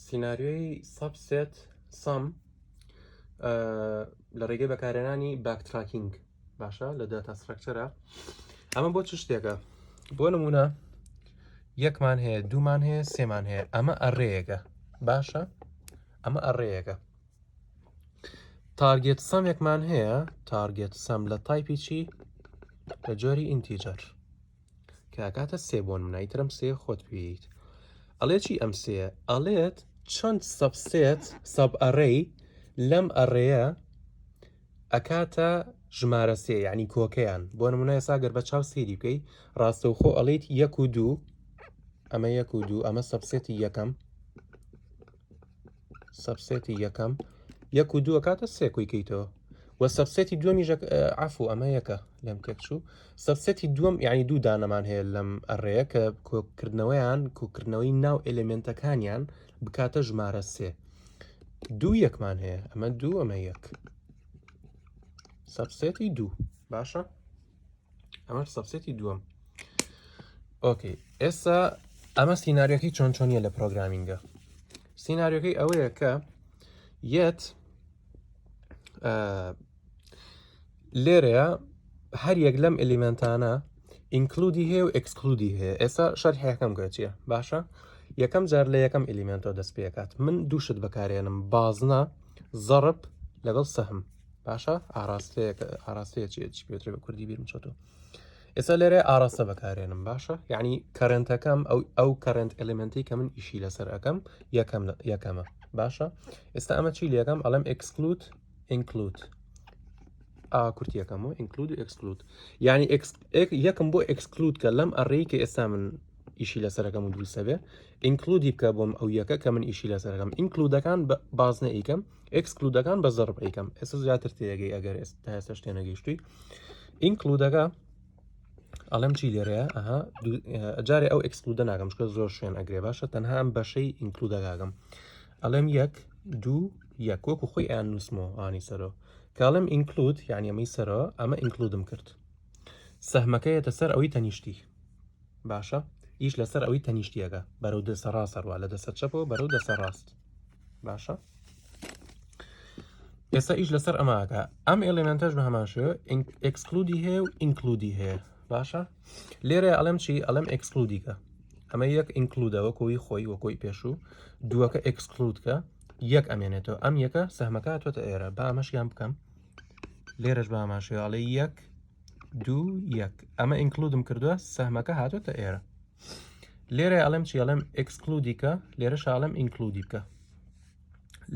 سیناریۆی subset sum لە ڕێگەی بەکارهێنانی backtracking باشە لە data structure ە ئەمە بۆ چ شتێکە بۆ نمونە یەکمان هەیە دوومان هەیە سێمان هەیە ئەمە array یەکە باشە ئەمە array یەکە target sum ێکمان هەیە target sum لە type ی چی لە جۆری integer کە ئەکاتە سێ بۆ نمونە ئیترم سێ خۆت پێیت ئەڵێ چی ئەم سێ ئەڵێت چەند subset sub array لەم array ە ئەکاتە ژمارە سێ یعنی کۆکەیان بۆ نمونە ئێستا گەر بە چاو سێری بکەی ڕاستەوخۆ ئەڵیت یەک و دوو ئەمە یەک و دوو ئەمە subset ی یەکەم subset ی یەکەم یەک و دوو ئەکاتە سێ کۆی کەیتەوە و subset ی دووەمیش عفو ئەمە یەکە لەم تێکچوو subset ی دووەم یعنی دوو دانەمان هەیە لەم array یە کە کۆکردنەوەیان کۆکردنەوەی ناو element ەکانیان بکاتە ژمارە سێ دوو یەکمان هەیە ئەمە دوو ئەمە یەک subset ی دوو باشە ئەمەش subset ی دووەم okay ئێستا ئەمە سیناریۆکەی چۆن چۆنیە لە programming ە سیناریۆکەی ئەوەیە کە یەت لێرەیە هەر یەک لەم element انە include ی هەیە و exclude ی هەیە ئێستا شەرحەکەم کە چییە باشە یەکەم جار لە یەکەم element ەوە دەست پێکات من دووشت بەکارێنم بازنە زەڕب لەگەڵ سەهم باشە ئاراستەیەک ئاراستەیە چیە چی پێترێ بە کوردی بیرم چۆتەوە ئێستا لێرە ئاراستە بەکارێنم باشە یعنی current ەکەم ئەو ئەو current element ی کە من ئیشی لەسەر ئەەکەم یەکەم یەکەمە باشە ئێستا ئەمە چی لەکەم ئەڵێم exclude include ئا کورتیەکەم و include و exclude یعنی یەکەم بۆ exclude کە لەم array کە ئێستا من ئیشی لەسەرەکەم و دروستە بێ include ی بکە بۆم ئەو یەکە کە من ئیشی لەسەرەکەم include ەکان بازنە ئیکەم exclude ەکان بە زەرب ئەیکەم ئێستا زیاتر تێگەی ئەگەر ئێستا ئێستا شتێ نەگەیشتووی include ەکە ئەڵێم چی لێرەیە ئەها جارێ ئەو exclude ە ناکەم چکە زۆر شوێن ئەگرێ باشە تەنها ئەم بەشەی include ەکەم ئەڵێم یەک دوو یەک وەکو خۆی ئەیان نووسمەوە ئانی سەرۆ کاڵم include یعنی ئەمەی سەرەوە ئەمە include م کرد سەهمەکەیەتە سەر ئەوەی تەنیشتی باشە ئیش لەسەر ئەوەی تەنیشتیەکە بەرەو دەسە ڕاستەڕوا لە دەسە چەپەوە بەرەو دەسە ڕاست باشە ئێستا ئیش لەسەر ئەماکە ئەم element ەش بە هەمان شێوە exclude ی هەیە و include ی هەیە باشە لێرە ئەڵێم چی ئەڵێم exclude ی کە ئەمە یەک include ە وەکۆی خۆی وەکۆی پێشوو دووەکە exclude کە یەک ئەمێنێتەوە ئەم یەکە سەهمەکە هاتووەتە ئێرە با ئەمەشیان بکەم لێرەش بە هەمان شێوە ئەڵێ یەک دوو یەک ئەمە include م کردووە سەهمەکە هاتووەتە ئێرە لێرە ئەڵێم چی ئەڵێم exclude ی کە لێرە شاڵم include ی بکە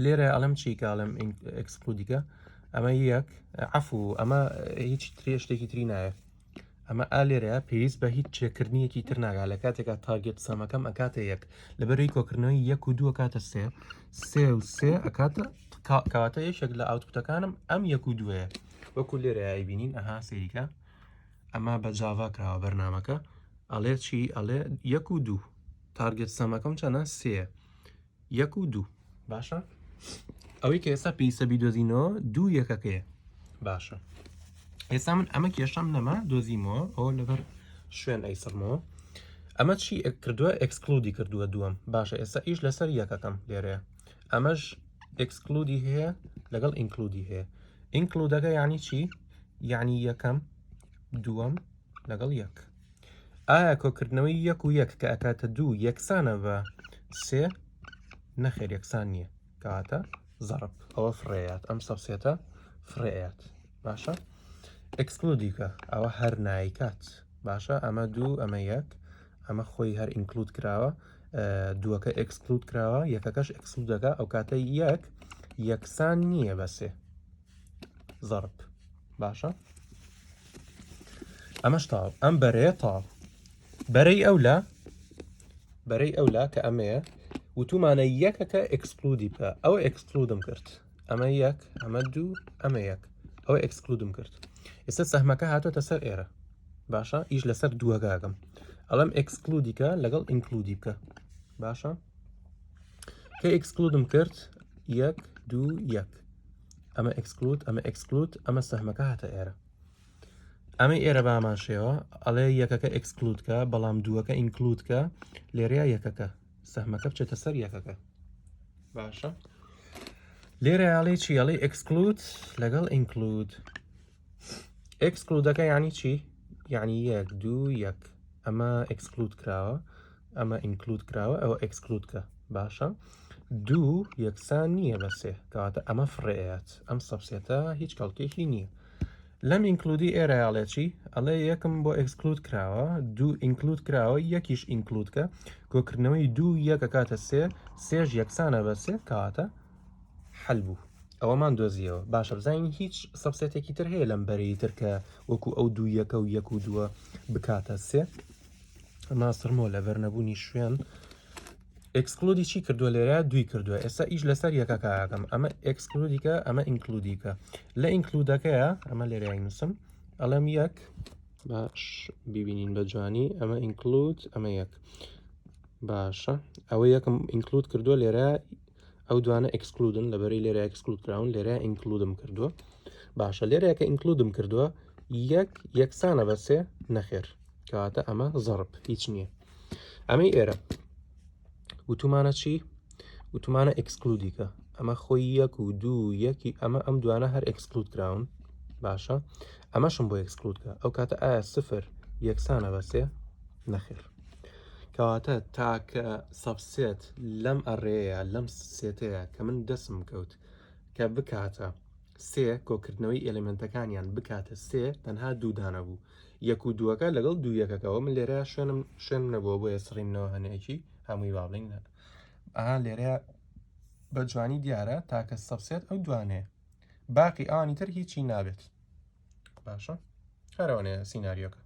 لێرە ئەڵێم چی کە ئەڵێم exclude ی کە ئەمە یەک عفو ئەمە هیچ ترێ شتێکی تری نایە ئەمە ئا لێرەیە پێویست بە هیچ چێکردنیەکی تر ناگا لە کاتێکا target sum ەکەم ئەکاتە یەک لەبەرەی کۆکردنەوەی یەک و دوو ئەکاتە سێ سێ و سێ ئەکاتە کەواتە یەکێک لە output ەکانم ئەم یەک و دووەیە وەکو لێرەیە ئەیبینین ئەها سەیریکە ئەمە بە جاڤا کراوە بەرنامەکە ئەڵێ چی ئەڵێ یەک و دوو target sum ەکەم چەنە سێ یەک و دوو باشە ئەوەی کە ئێستا پێویستە بیدۆزینەوە دوو یەکەکەیە باشە ئێستا من ئەمە کێشەم نەما دۆزیمەوە ئەوە لەبەر شوێن ئەیسڕمەوە ئەمە چی کردووە exclude ی کردووە دووەم باشە ئێستا ئیش لەسەر یەکەکەم لێرەیە ئەمەش exclude ی هەیە لەگەڵ include ی هەیە include ەکە یعنی چی یعنی یەکەم دووەم لەگەڵ یەک ئایا کۆکردنەوەی یەک و یەک کە ئەکاتە دوو یەکسانە بە سێ؟ نەخێر یەکسان نییە کەواتە زەڕب ئەوە فڕێیات ئەم subset ە فڕێیات باشە exclude ی کە ئەوە هەر نایکات باشە ئەمە دوو ئەمە یەک ئەمە خۆی هەر include کراوە دووەکە exclude کراوە یەکەکەش exclude ەکە ئەو کاتە یەک یەکسان نییە بە سێ زەڕب باشە ئەمەش تاو ئەم بەرەیە تاو بەرەی ئەو لە بەرەی ئەو لا کە ئەمەیە وتومانە یەکەکە exclude ی بکە ئەوە exclude م کرد ئەمە یەک ئەمە دوو ئەمە یەک ئەوە exclude م کرد ئێستا سەهمەکە هاتۆتە سەر ئێرە باشە ئیش لەسەر دووەگاگەم ئەڵم exclude ی کە لەگەڵ include ی بکە باشە کە exclude م کرد یەک دوو یەک ئەمە exclude ئەمە exclude ئەمە سەهمەکە هاتە ئێرە ئەمە ئێرە بامان شێوە ئەڵێ یەکەکە exclude کە بەڵام دووەکە include کە لێرەیە یەکەکە سەهمەکە بچێتە سەر یەکەکە. باشە لێرە ئەڵێ چی؟ ئەڵێ exclude لەگەڵ include. exclude ەکە یعنی چی؟ یعنی یەک دوو یەک ئەمە exclude کراوە ئەمە include کراوە ئەوە exclude کە باشە دوو یەکسان نییە بە سێ کەواتە ئەمە فڕێیات ئەم subset ە هیچ کەڵکێکی نییە لەم include ی ئێرە ئەڵێ چی؟ ئەڵێ یەکم بۆ exclude کراوە دوو include کراوە یەکیش include کە کۆکردنەوەی دوو یەک ئەکاتە سێ سێش یەکسانە بە سێ کەواتە حەل بوو ئەوەمان دۆزیەوە باشە بزانین هیچ subset ێکی تر هەیە لەم بەرەی تر کە وەکو ئەو دوو یەکە و یەک و دووە بکاتە سێ ناسرمەوە لەبەر نەبوونی شوێن exclude ی چی کردووە لێرە دوی کردووە ئێستا ئیش لەسەر یەکەکە ئەکەم ئەمە exclude ی کە ئەمە include ی کە لە include ەکەیە ئەمە لێرە نووسم ئەڵێم یەک باش ببینین بە جوانی ئەمە include ئەمە یەک باشە ئەوە یەکم include کردووە لێرە ئەو دوانە exclude ن لەبەری لێرە exclude کراون لێرە include م کردووە باشە لێرە کە include م کردووە یەک یەکسانە بە سێ نەخێر کەواتە ئەمە زەڕب هیچ نییە ئەمەی ئێرە وتومانە چی وتومانە exclude ی کە ئەمە خۆی یەک و دوو یەکی ئەمە ئەم دوانە هەر exclude کراون باشە ئەمەشم بۆ exclude کە ئەو کاتە ئایا سفر یەکسانە بە سێ نەخێر کەواتە تاکە subset لەم array ەیە لەم set ەیە کە من دەسم کەوت کە بکاتە سێ کۆکردنەوەی element ەکانیان بکاتە سێ تەنها دوو دانە بوو یەک و دووەکە لەگەڵ دوو یەکەکەوە من لێرە شوێنم شوێنم نەبووە بۆیە سڕیمنەوە هەنێکی هەمووی با بڵین ئەها لێرە بە جوانی دیارە تاکە subset ئەو دوانەیە باقی ئەوانی تر هیچی نابێت باشە هەرەوەنەیە سیناریۆکە.